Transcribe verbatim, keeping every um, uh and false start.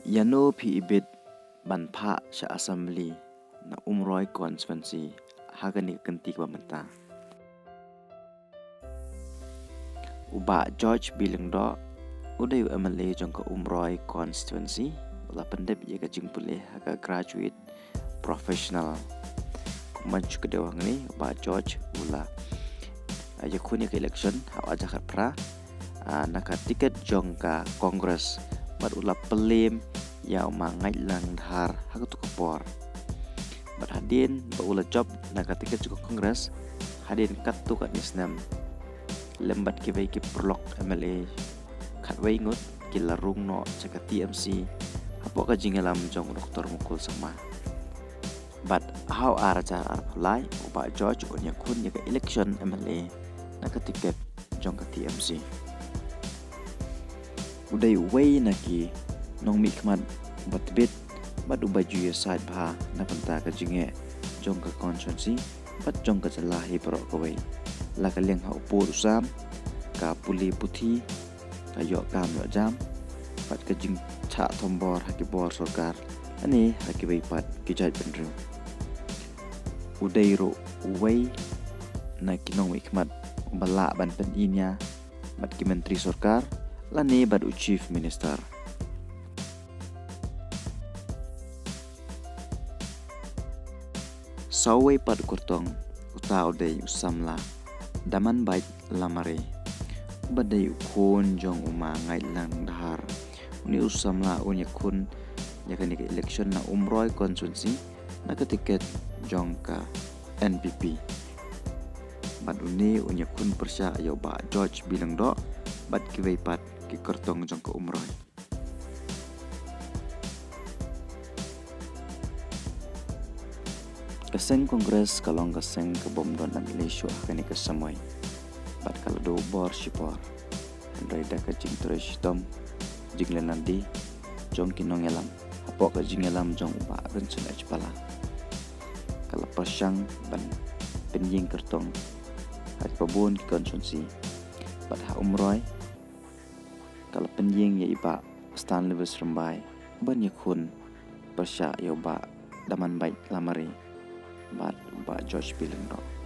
Ïano phi ibit ban phah sha Assembly na Umroi constituency ha kane ka kynti kaba mynta? U Bah George B Lyngdoh u dei u M L A jong ka Umroi constituency, u la pyndep ïa ka jingpule ha ka graduate professional. Kumba ju kdew hangne, u Bah George u la, ah, ïakhun ïa ka election ha u hajar khatphra, ah, na ka tiket jong ka Congress, bad u la pynlem ïa u Ma Ngaitlang Dhar ha kato ka por. Bad hadien ba u la jop na ka tiket jong ka Congress, hadien katto katne snem, lem bad kiwei ki paralok M L A khatwei ngut ki la rung noh sha ka T M C hapoh ka jingïalam jong u Doctor Mukul Sangma. Bad ha u ar hajar arphew lai, u Bah George un ïakhun ïa ka election M L A na ka tiket jong ka T M C. U dei uwei na ki nongmihkhmat uba tbit bad uba ju ïasaid bha na bynta ka jingeh jong ka constituency bad jong ka jylla hi baroh kawei. La ka liang ha u pud u sam, ka pule puthi, ka ïoh kam ïoh jam, bad ka jingshah thombor ha ki bor sorkar lane ha kiwei pat ki jaitbynriew. U dei ruh uwei na ki nongmihkhmat uba lah ban pyni ïa bad ki myntri sorkar lane bad u Chief Minister. Sawei pat u kyrtong, uta u dei u samla Damanbait Lamare, uba dei u khun jong u Ma Ngaitlang Dhar. Une u samla un ïakhun ïa kane ka election na Umroi constituency na ka tiket jong ka N P P. Bad une un ïakhun pyrshah ïa u Bah George B Lyngdoh bad kiwei pat ki kyrtong jong ka Umroi. Ka seng Congress ka long ka seng ka bym don M L A shuh ha kane ka samoi. Bad ka la duh bor shipor. Hynrei da ka jingtrei shitom, jingleh nadien jong ki nongïalam hapoh ka jingïalam jong u Bah Rynsun H Pala, ka la pyrshang ban pynïeng kyrtong ha kiba bun ki constituency. Bad ha Umroi ka la pynïeng ïa i Bah Stanley Lewis Rymbai ban ïakhun pyrshah ïa u Bah Damanbait Lamare bad u Bah George B Lyngdoh.